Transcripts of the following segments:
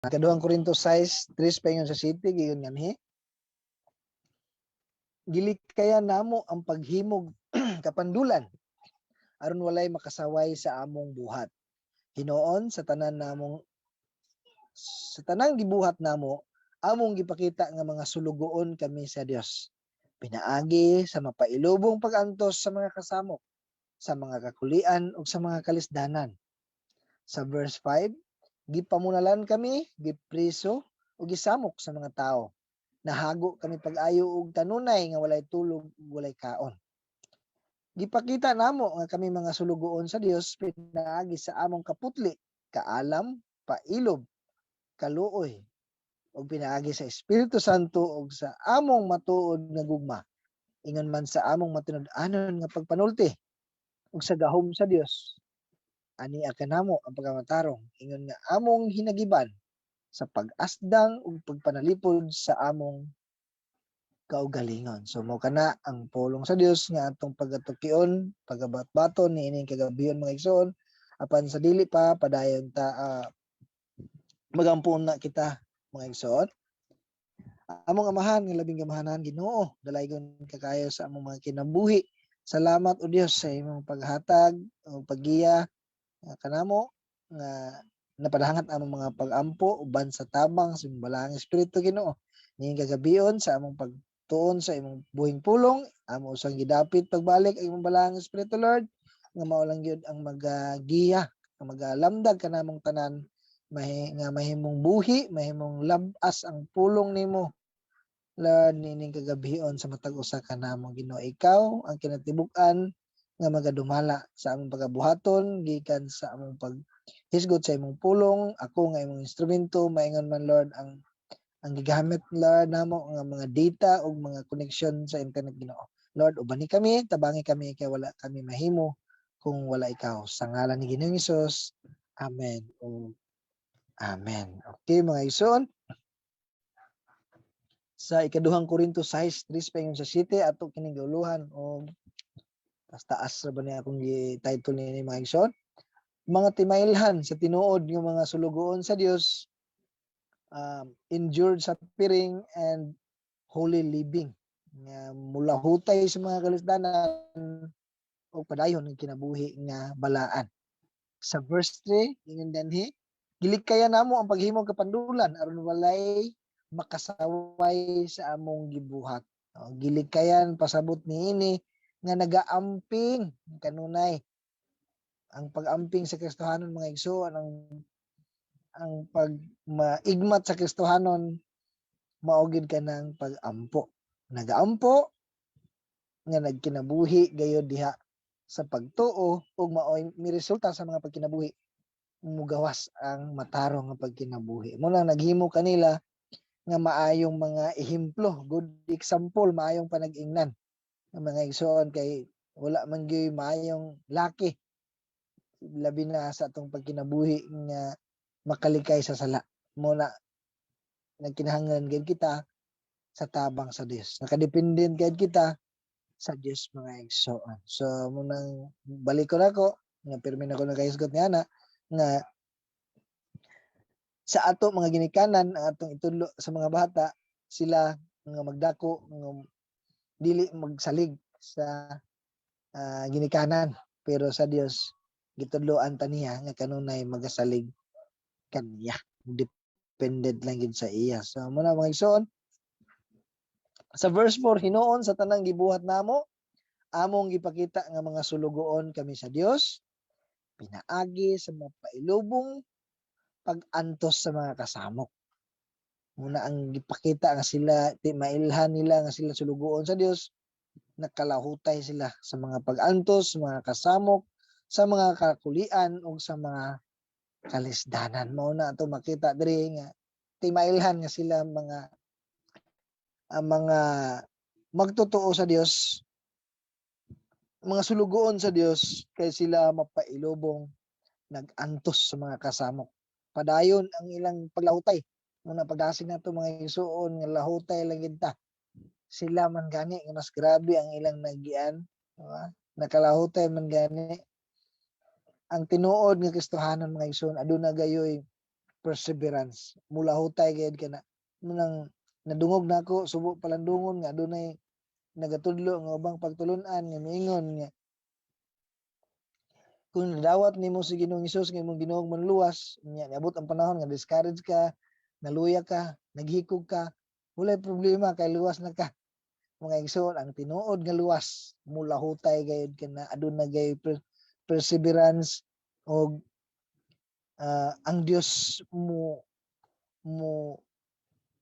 Ikaduhang Korinto 6:3 paingon sa 7, giingon nganhi, "Gilikayan namo ang paghimog kapandulan aron walay makasaway sa among buhat. Hinuon, sa tanang gibuhat namo, among gipakita nga mga sulugoon kami sa Dios pinaagi sa mapailubong pag-antos sa mga kasamok, sa mga kakulian ug sa mga kalisdanan." Sa verse 5, "Gipamunalan kami, gipriso ug gisamok sa mga tao. Nahago kami pag-ayo og kanunay nga walay tulog ug walay kaon. Gipakita namo nga kami mga sulugoon sa Dios pinaagi sa among kaputli, kaalam, pailob, kaluoy, ug pinaagi sa Espiritu Santo ug sa among matuod nga gugma, ingon man sa among matinud-anon nga pagpanulti ug sa gahom sa Dios. Ania kanamo ang pagkamatarong, ingon nga among hinagiban sa pag-asdang ug pagpanalipod sa among kaugalingon." So mao kana ang pulong sa Dios nga atong pagatukion, pagabatbaton niining kagabion, mga igsoon. Apan sa dili pa, padayon ta, magampo na kita, mga igsoon. Among Amahan nga labing gamahanan Ginoo, dalaygon ka kaayo sa among mga kinabuhi. Salamat, o Dios, sa imong paghatag o paggiya kanamo nga napadahangat among mga pag-ampo uban sa tabang sa imong Balaang Espiritu, Ginoo. Niining kagabion, sa among pagtuon sa imong buhing pulong, amo usang gidapit pagbalik ang imong Balaang Espiritu, Lord, nga mao lang gyud ang magagiya, ang magalamdag kanamong tanan nga mahimong buhi, mahimong labas ang pulong nimo, Lord, niining kagabion sa matag usa kanamo, Ginoo. Ikaw ang kinatibuk-an nga magadumala sa among pagabuhaton gikan sa among paghisgot sa imong pulong. Ako nga imong instrumento, maingon man, Lord, ang gigamit, Lord, namo nga mga data ug mga connection sa internet, Ginoo. Lord, ubani kami, tabangi kami kay wala kami mahimo kung wala ikaw. Sa ngalan ni Ginoong Hesus. Amen. O Amen. Okay, mga igsoon. Sa Ikaduhang Korinto 6:3 paingon sa 7, ato kining gauluhan o taas taas ra ba niya akong gi-title niini, mga igsoon. Mga timailhan sa tinuod nga mga sulugoon sa Dios, endured suffering and holy living, nga mulahutay sa mga kalisdanan o padayon ng kinabuhi nga balaan. Sa verse 3, ingon danhi, "Gilikayan namo ang paghimog kapandulan aron walay makasaway sa among gibuhat." O, gilikayan pasabot niini nga nagaamping kanunay. Ang pag-amping sa Kristohanon, mga igsoon, ang pag maigmat sa Kristohanon, mao gid kanang pag-ampo. Nagaampo nga nagkinabuhi gayod diha sa pagtuo ug maoy miresulta sa mga pagkinabuhi, mugawas ang matarong nga pagkinabuhi. Mao nang naghimo kanila nga maayong mga ehemplo, good example, maayong panag-ingnan nga mga igsoon, kay wala man gyud maayong laki labi na sa atong pagkinabuhi nga makalikay sa sala. Mao na nagkinahanglan gyud kita sa tabang sa Dios. Nakadependent gyud kita sa Dios, mga igsoon. So mao nang balikon ako nga pirmi na ko nakahisgot niana nga sa ato mga ginikanan, ang atong itudlo sa mga bata, sila nga magdako nga dili magsalig sa ginikanan, pero sa Dios gitudloan ta niya nga kanunay magasalig kaniya, dependent lang gid sa iya. So mao na, mga igsoon. Sa verse 4, "Hinuon, sa tanang gibuhat namo, among gipakita nga mga sulugoon kami sa Dios pinaagi sa mapailubong pag-antos sa mga kasamok." Mao na ang gipakita nga sila, ti mailhan nila nga sila sulugoon sa Dios, nakalahutay sila sa mga pag-antos, sa mga kasamok, sa mga kakulian ug sa mga kalisdanan. Mao na ato makita diri nga timailhan nga sila mga ang mga magtotoo sa Dios, mga sulugoon sa Dios, kay sila mapailubong nag-antos sa mga kasamok. Padayon ang ilang paglahutay. Mao na pagdasig nato, mga igsuon, nga lahutay lang gid ta. Sila man gani nga mas grabe ang ilang nagian, diba? Nakalahutay man gani. Ang tinuod nga Kristohanon, mga igsuon, aduna gayoy perseverance. Mulahutay gayud kana. Munang nadungog nako subo palandungon nga adunay nagatudlo nga ubang pagtulun-an nga miingon nga kung nadawat nimo si Ginoong Hesus nga imong Ginoong manluwas, nya niabot ang panahon nga discourage ka, naluya ka, naghikog ka, walay problema kay luwas na ka. Mga igsoon, ang tinuod nga luwas mulahutay gayud kana, aduna gay perseverance og ang Dios mo mo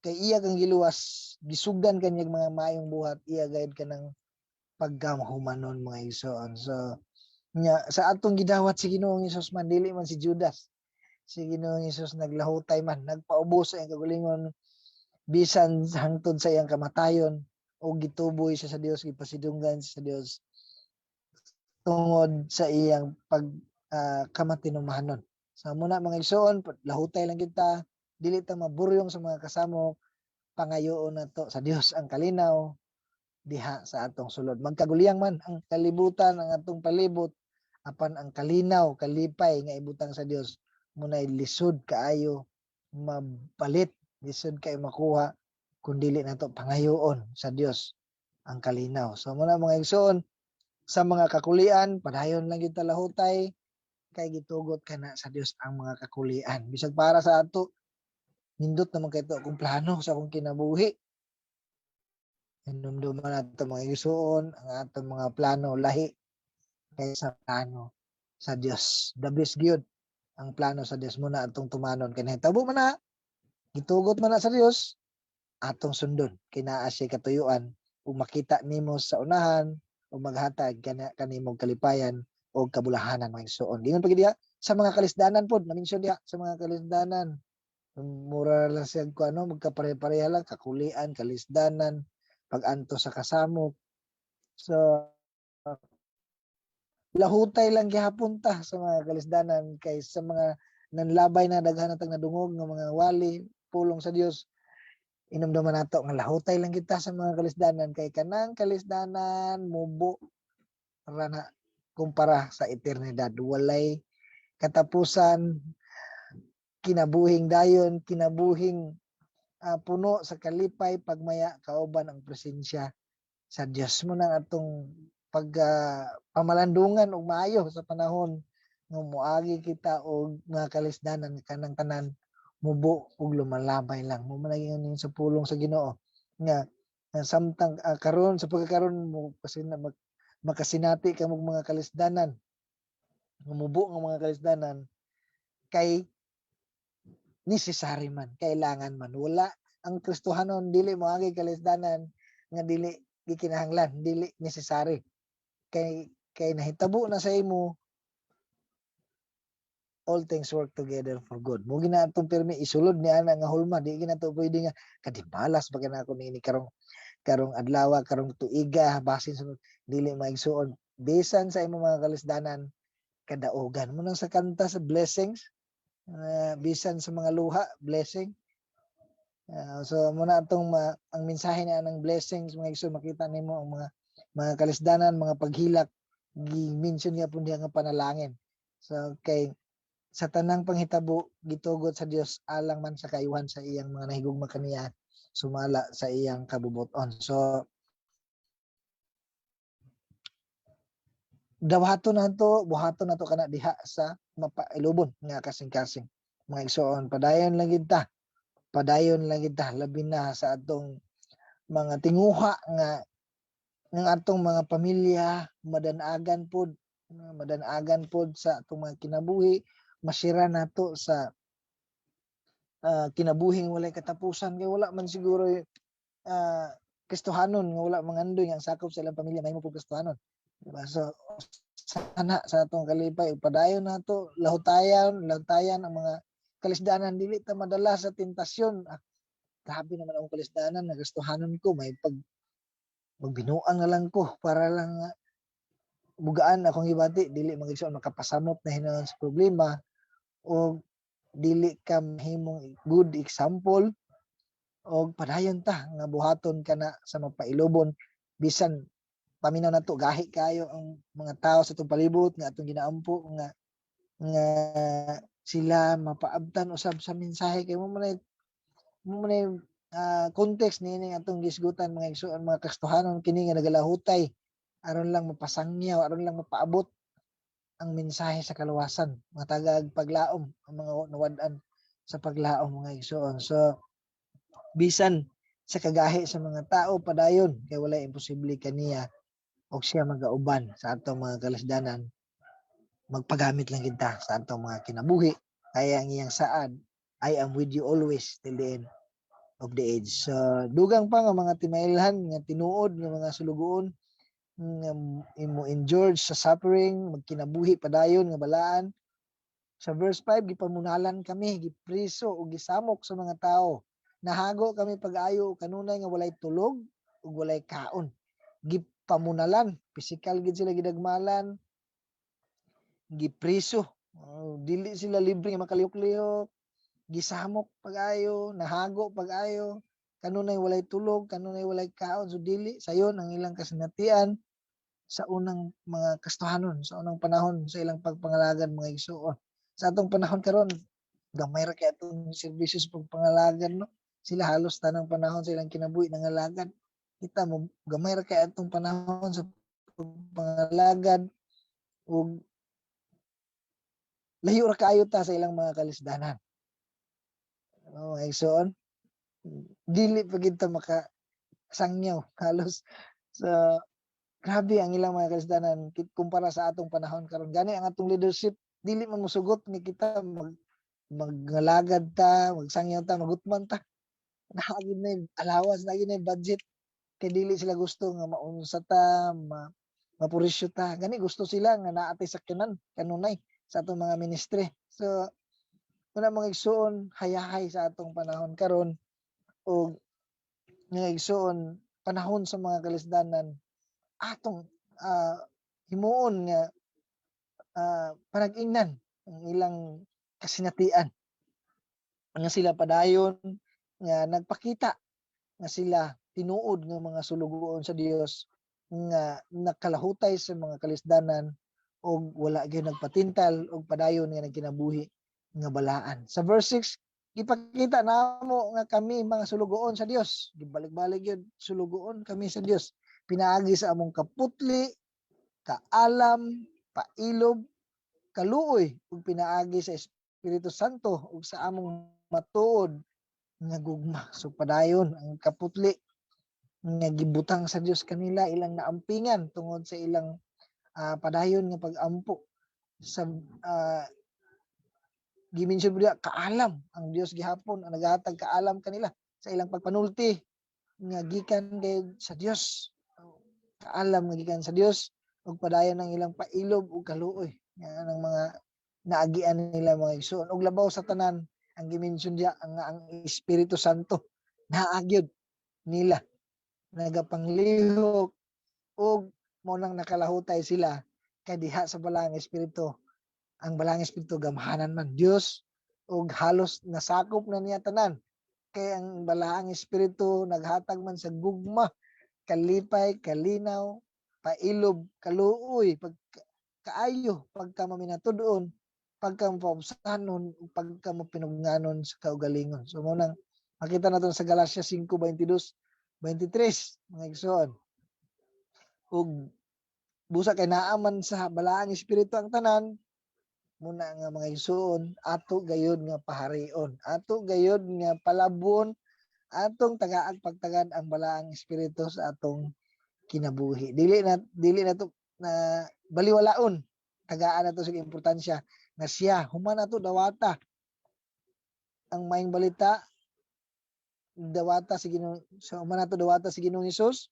kay iya kang giluwas, gisugdan kanyang mga maayong buhat, iya gayud kanang pagkahumanon, mga igsoon. So nya sa atong gidawat si Ginoong Hesus man, dili man si Judas. Si Ginoong Hesus naglahutay man, nagpaubos sa iyang kaugalingon bisan hangtod sa iyang kamatayon o gituboy siya sa Dios, gipasidunggan siya sa Dios tungod sa iyang pag kamatinumanon. So muna, mga igsoon, lahutay lang kita, dili ta maburyong sa mga kasamok, pangayoon nato sa Dios ang kalinaw diha sa atong sulod. Magkaguliyang man ang kalibutan, ang atong palibot, apan ang kalinaw, kalipay nga ibutang sa Dios muna'y lisod kaayo mapalit, lisod kaayo makuha kung dili nato pangayoon sa Dios ang kalinaw. So muna, mga igsoon, sa mga kakulian, padayon lang gyud ta lahutay kay gitugot kana sa Dios ang mga kakulian. Bisag para sa ato, nindot naman kay to akong plano sa akong kinabuhi. Hinumduman nato, mga igsoon, ang atong mga plano lahi kaysa plano sa Dios. The best gyud ang plano sa Dios muna atong tumanon kay nahitabo man na, gitugot man na sa Dios, atong sundon kay naa siya katuyuan ug makita nimo sa unahan ug maghatag kana kanimo kalipayan o kabulahanan, mga igsoon. Ingon pa diha sa mga kalisdanan pod, na-mention diha sa mga kalisdanan. Mura lang siya ko ano, magkapare-pareha lang kakulian, kalisdanan, pag-antos sa kasamok. So lahutay lang gihapon ta sa mga kalisdanan kay sa mga nanlabay na daghan natag nadungog nga mga wali pulong sa Dios, inumduman nato nga lahutay lang kita sa mga kalisdanan kay kanang kalisdanan mubo ra na kumpara sa eternidad. Walay katapusan, kinabuhing dayon, kinabuhing puno sa kalipay, pagmaya, kauban ang presensya sa Dios mo. Nang atong pag pamalandungan og maayo sa panahon nga moagi kita og mga kalisdanan, kanang tanan mubo ug lumalabay lang mo. Man sa pulong sa Ginoo nga samtang karon sa pagkakaron mo kasi na makasinati ka mog mga kalisdanan, mubo nga mga kalisdanan, kay necessary man, kailangan man. Wala ang Kristohanon dili moagi kalisdanan nga dili gikinahanglan, dili necessary, kay kay nahitabo na sa imo, all things work together for good. Mo gina atong pirmi isulod ni ana nga hulma, di gina to pwede nga kadibalas ba kana ako niini karong karong adlaw, karong tuiga, basin sa dili, maigsuon. Bisan sa imong mga kalisdanan, kadaugan mo nang sa kanta sa blessings, bisan sa mga luha, blessing. So muna atong ang mensahe niya ng blessings, mga igsoon, makita nimo ang mga kalisdanan, mga paghilak, gi-mention niya pud diha nga panalangin. So kay sa tanang panghitabo gitugot sa Dios alang man sa kayuhan sa iyang mga nahigugma kaniya sumala sa iyang kabubuton. So dawaton nato, buhaton nato kana diha sa mapailubon nga kasing-kasing. Mga igsoon, padayon lang gid ta. Padayon lang gid ta, labi na sa atong mga tinguha nga ng atong mga pamilya madanagan pod sa atong mga kinabuhi, masira nato sa kinabuhing walay katapusan, kay wala man siguro Kristohanon nga wala mangandoy nga ang sakop sa ilang pamilya mahimo pud Kristohanon, diba? So sana sa atong kalipay, padayon nato, lahutayan lahutayan ang mga kalisdanan, dili ta madala sa tentasyon. Ah, grabe naman ang kalisdanan na Kristohanon ko, may pag magbinuang na lang ko para lang bugaan akong gibati. Dili, mga igsoon, makapasamot na hinuon sa problema o dili ka mahimong good example. Og padayon ta nga buhaton kana sa mapailubon bisan paminaw nato gahi kayo ang mga tao sa atong palibot nga atong ginaampo nga nga Sila mapaabtan usab sa mensahe kay mo man context niini atong gisgutan, mga igsoon, mga Kristohanon kini nga nagalahutay aron lang mapasangyaw, aron lang mapaabot ang mensahe sa kaluwasan, matagag paglaom ang mga nawad-an sa paglaom, mga igsoon. So bisan sa kagahi sa mga tao, padayon kay walay imposible kaniya og siya magauban sa atong mga kalisdanan. Magpagamit lang kita sa atong mga kinabuhi kaya ang iyang saad, "I am with you always till the end of the age." So dugang pa nga mga timailhan nga tinuod nga mga sulugoon nga imo endured sa suffering, magkinabuhi padayon nga balaan. Sa verse 5, gipamunalan kami, gipriso ug gisamok sa mga tao. Nahago kami pag-ayo kanunay nga walay tulog ug walay kaon. Gipamunalan, pisikal gid sila gidagmalan, gipriso. Oh, dili sila libre nga makalihok-lihok, gisamok pag-ayo, nahago pag-ayo, kanunay walay tulog, kanunay walay kaon. So dili sayon ang ilang kasinatian sa unang mga Kristohanon, sa unang panahon sa ilang pagpangalagad, mga igsuon. Sa atong panahon karon, gamay ra kay atong serbisyo sa pagpangalagad, no? Sila halos tanang panahon sa ilang kinabuhi nangalagad. Kita mo gamay ra kay atong panahon sa pagpangalagad ug layo ra kaayo ta sa ilang mga kalisdanan. Oh, mga igsoon, dili pa gid ta maka sangyaw halos. So grabe ang ilang mga kalisdanan kumpara sa atong panahon karon. Gani ang atong leadership dili man mosugot ni kita magngalagad ta, magsangyaw ta, magutman ta. Naa gyud na allowance, naa gyud na budget. Kay dili sila gusto nga maunsa ta, mapurisyo ta. Gani gusto sila nga naa tay sakyanan kanunay sa atong mga ministry. So una, mga igsuon, hayahay sa atong panahon karon ug mga igsuon, panahon sa mga kalisdanan, atong himuon nga panag-ingnan ang ilang kasinatian nga sila padayon nga nagpakita nga sila tinuod nga mga sulugoon sa Dios nga nakalahutay sa mga kalisdanan og wala gyud nagpatintal og padayon nga nagkinabuhi nga balaan. Sa verse 6, gipakita namo nga kami mga sulugoon sa Dios. Gibalik-balik gyud, sulugoon kami sa Dios. Pinaagi sa among kaputli, kaalam, pailob, kaluoy ug pinaagi sa Espiritu Santo ug sa among matuod nga gugma. So padayon ang kaputli nga gibutang sa Dios kanila, ilang naampingan tungod sa ilang padayon nga pag-ampo sa gimension mo diha, kaalam. Ang Dios gihapon ang nagahatag kaalam kanila sa ilang pagpanulti nga gikan kay sa Dios, kaalam nga gikan sa Dios ug padayon ang ilang pailob ug kaluoy nga ang mga naagian nila, mga igsoon. Ug labaw sa tanan, ang gimension diya ang Espiritu Santo naa gyud nila nagapanglihok ug mao nang nakalahutay sila kay diha sa Balaang Espiritu, ang Balaang Espiritu gamhanan man Dios ug halos nasakop na niya tanan kay ang Balaang Espiritu naghatag man sa gugma, kalipay, kalinaw, pailob, kaluoy, pag kaayo, pagka maminatud-on, pagka mapaubsanon, ug pagka mapinugnanon sa kaugalingon. So mao nang makita nato sa Galatia 5:22, 23, mga igsoon. Ug busa kay naa man sa Balaang Espiritu ang tanan, muna nga, mga igsoon, ato gayud nga paharion, ato gayud nga palabon, atong tagaag pagtagad ang Balaang Espiritu sa atong kinabuhi. Dili na to na baliwalaon. Tagaan nato sa importansya nga siya human nato dawata ang maayong balita, dawata si Ginoo, sa human nato dawata si Ginoong Hesus,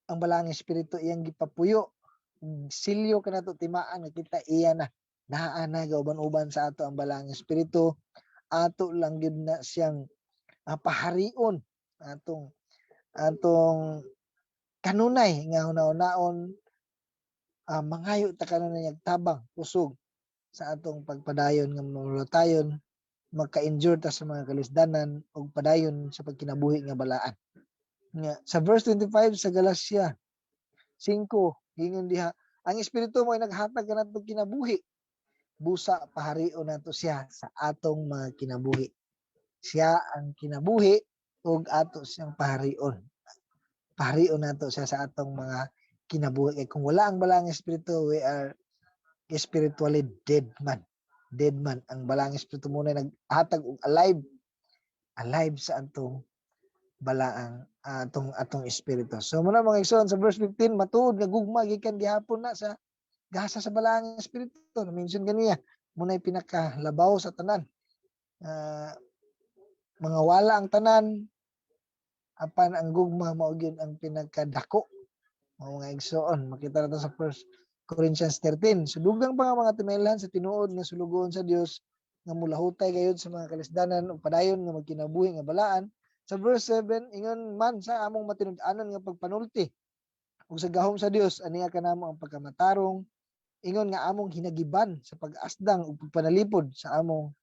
ang Balaang Espiritu iyang gipapuyo. Silyo kanato, timaan nga kita iya na naa na gauban-uban sa ato ang Balaang Espiritu. Ato lang gyud na siyang paharion atong kanunay nga hunahunahon, mangayo ta kanunay tabang, kusog sa atong pagpadayon nga mamulatayon, maka-endure ta sa mga kalisdanan ug padayon sa pagkinabuhi nga balaan. Nga sa verse 25 sa Galatia 5, ingon diha, ang Espiritu mo ay naghatag kanatong kinabuhi. Busa paharion nato siya sa atong mga kinabuhi. Siya ang kinabuhi ug ato siyang paharion. Paharion nato siya sa atong mga kinabuhi. Kay kung wala ang Balaang Espiritu, we are spiritually dead man. Dead man. Ang Balaang Espiritu mao na naghatag og alive alive sa atong balaang atong atong espiritu. So mao na, mga igsoon, sa verse 15, matuod nga gugma gikan gihapon na sa gasa sa Balaang Espiritu. Na-mention ganiya, mao na'y pinakalabaw sa tanan. Mga wala ang tanan, apan ang gugma mao gyud ang pinakadako. Mga igsoon, makita nato sa 1 Corinthians 13. So dugang pa nga mga timailhan sa tinuod nga sulugoon sa Dios nga mulahutay gayud sa mga kalisdanan ug padayon nga magkinabuhi nga balaan. Sa verse 7, ingon man sa among matinud-anon nga pagpanulti ug sa gahom sa Dios, aniya kanamo ang pagkamatarong, ingon nga among hinagiban sa pag-asdang ug pagpanalipod sa among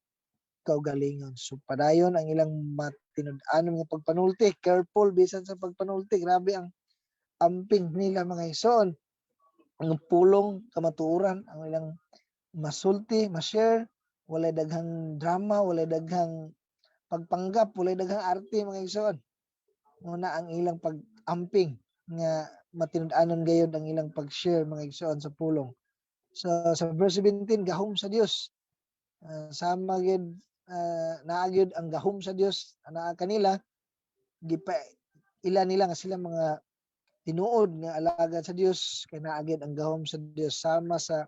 kaugalingon. So padayon ang ilang matinud-anon nga pagpanulti, careful bisan sa pagpanulti. Grabe ang amping nila, mga igsoon. Ang pulong kamatuoran ang ilang masulti, ma-share, walay daghang drama, walay daghang pagpanggap, walay daghang arte, mga igsoon. Mao na ang ilang pag-amping nga matinud-anon gayud ang ilang pag-share, mga igsoon, sa pulong. So sa verse 17, gahom sa Dios. Sama gyud naa gyud ang gahom sa Dios anaa kanila, gipa ila nila nga sila mga tinuod nga alagad sa Dios kay naa gyud ang gahom sa Dios, sama sa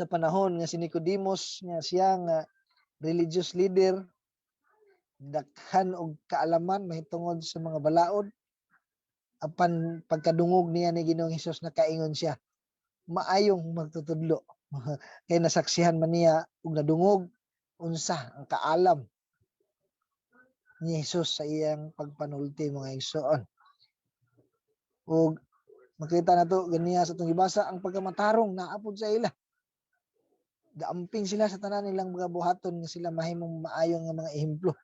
panahon nga si Nicodemus, nga siya nga religious leader, daghan og kaalaman mahitungod sa mga balaod, apan pagkadungog niya ni Ginoong Hesus, nakaingon siya, "Maayong magtutudlo," kay nasaksihan man niya ug nadungog unsa ang kaalam ni Jesus sa iyang pagpanulti, mga igsoon. Ug makita nato ganiya sa atong gibasa, ang pagkamatarong naa pod sa ila. Gaamping sila sa tanan nilang mga buhaton nga sila mahimong maayo nga mga ehemplo.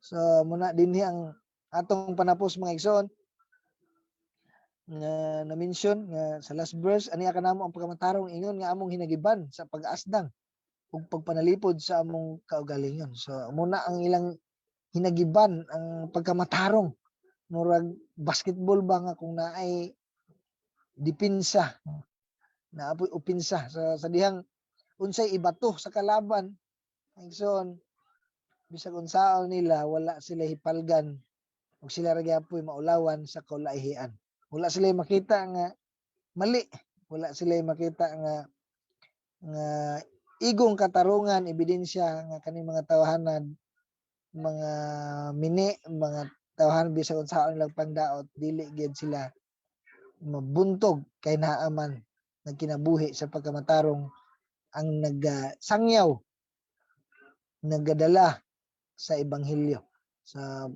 So mao na dinhi ang atong panapos, mga igsoon, nga na-mention nga sa last verse, aniya kanamo ang pagkamatarong, ingon nga among hinagiban sa pag-asdang ug pagpanalipod sa among kaugalingon. So mao na ang ilang hinagiban, ang pagkamatarong. Murag basketball ba nga kung naay depensa, naa poy opensa, sa dihang unsay ibato sa kalaban, igsoon, bisag unsaon nila, wala sila hipalgan ug sila ra gyapoy maulawan sa kaulaihian. Wala sila makita nga mali, wala sila makita nga igong katarungan, ebidensya nga kaning mga tawhanan mga mini, mga tawhan, bisag unsaon nilang pangdaot, dili gyud sila mabuntog kay naa man nagkinabuhi sa pagkamatarong ang nagsangyaw, nagadala sa ebanghelyo. Sa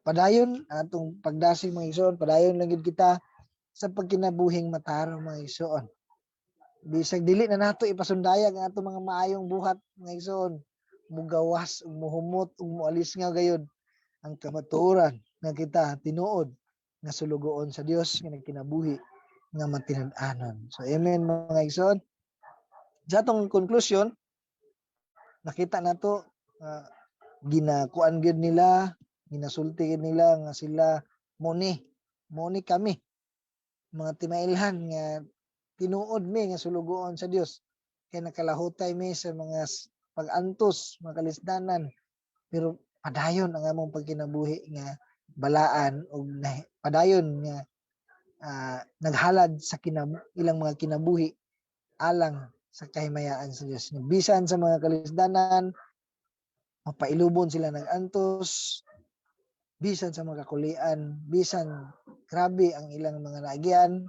padayon atong pagdasig, mga igsoon, padayon lang gyud kita sa pagkinabuhing matarong, mga igsoon. Bisag dili na nato ipasundayag ang atong mga maayong buhat, mga igsoon, mugawas ug muhumot ug mualis nga gayud ang kamatuoran nga kita tinuod nga sulugoon sa Dios nga nagkinabuhi nga matinud-anon. So amen, mga igsoon. Sa atong conclusion, nakita nato ginakuan gyud nila, ginasulti gyud nila nga sila mao ni kami mga timailhan nga tinuod mi nga sulugoon sa Dios kay nakalahutay mi sa mga pag-antos, mga kalisdanan, pero padayon ang among pagkinabuhi nga balaan ug padayon nga naghalad sa ilang mga kinabuhi alang sa kahimayaan sa Dios. Bisan sa mga kalisdanan, mapailubon sila nag-antos, bisan sa mga kakulian, bisan grabe ang ilang mga naagian,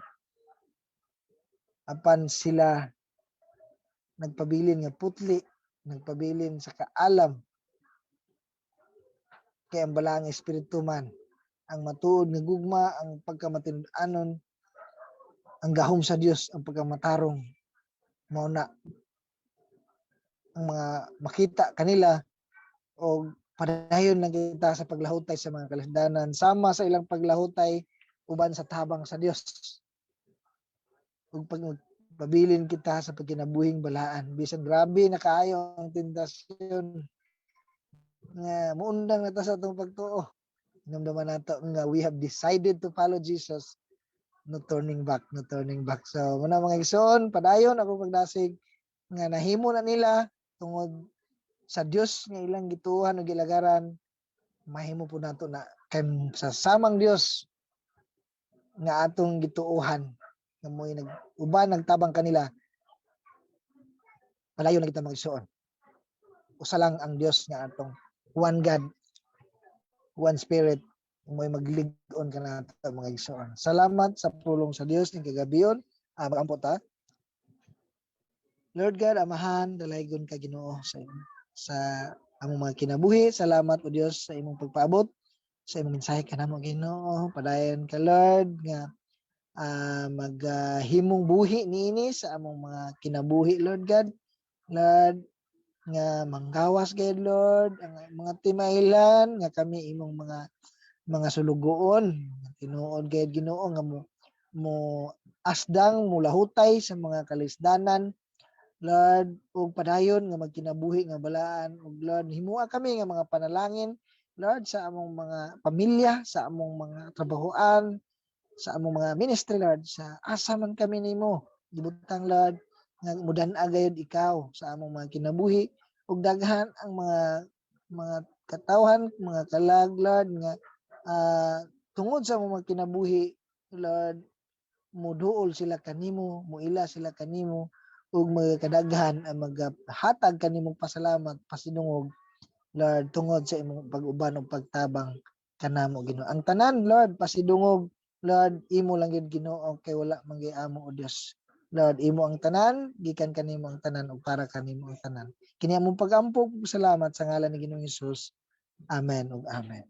apan sila nagpabilin nga putli, nagpabilin sa kaalam kay ang Balaang Espiritu man ang matuod nga gugma, ang pagkamatinud-anon, ang gahom sa Dios, ang pagkamatarong, mao na ang mga makita kanila. O padayon lang kita sa paglahutay sa mga kalisdanan sama sa ilang paglahutay uban sa tabang sa Dios ug pag Pabilin kita sa pagkinabuhing balaan bisan grabe na kaayo ang tentasyon nga muundang na ta sa atong pagtuo. Hinumduman nato nga we have decided to follow Jesus. No turning back, no turning back. So muna, mga igsoon, padayon ako pagdasig nga nahimo na nila tungod sa Dios nga ilang gituohan ug gilagaran, mahimo po nato na kay sa samang Dios nga atong gituohan nga mo'y nag uban nagtabang kanila. Padayon na kita, mga igsoon. Usa lang ang Dios nga atong, one God, one Spirit, mo'y maglig-on kanato, mga igsoon. Salamat sa pulong sa Dios ning kagabion. Magampo ta. Lord God, Amahan, dalaygon ka, Ginoo, sa among mga kinabuhi. Salamat, o Dios, sa imong pagpaabot sa imong mensahe kanamo, Ginoo. Padayon ka, Lord, nga maghimong buhi niini sa among mga kinabuhi, Lord God. Lord, nga manggawas gayud, Lord, ang mga timailhan nga kami imong mga sulugoon. Tinuod gayud, Ginoo, nga mo asdang mulahutay sa mga kalisdanan, Lord, ug padayon nga magkinabuhi nga balaan. Ug Lord, himua kami nga mga panalangin, Lord, sa among mga pamilya, sa among mga trabahoan, sa among mga ministry, Lord, sa asa man kami nimo gibutang, Lord, nga mudan-a gayud ikaw sa among mga kinabuhi ug daghan ang mga katawhan, mga kalag, Lord, nga tungod sa among mga kinabuhi, Lord, muduol sila kanimo, muila sila kanimo ug mga kadaghan ang maghatag kanimong pasalamat, pasidungog, Lord, tungod sa imong pag-uban ug pagtabang kanamo, Ginoo. Ang tanan, Lord, pasidungog, Lord, imo lang gyud, Ginoo, kay wala man gyud amo, o Dios. Lord, imo ang tanan, gikan kanimo ang tanan ug para kanimo ang tanan. Kini among pagampo, salamat sa ngalan ni Ginoong Hesus. Amen ug amen.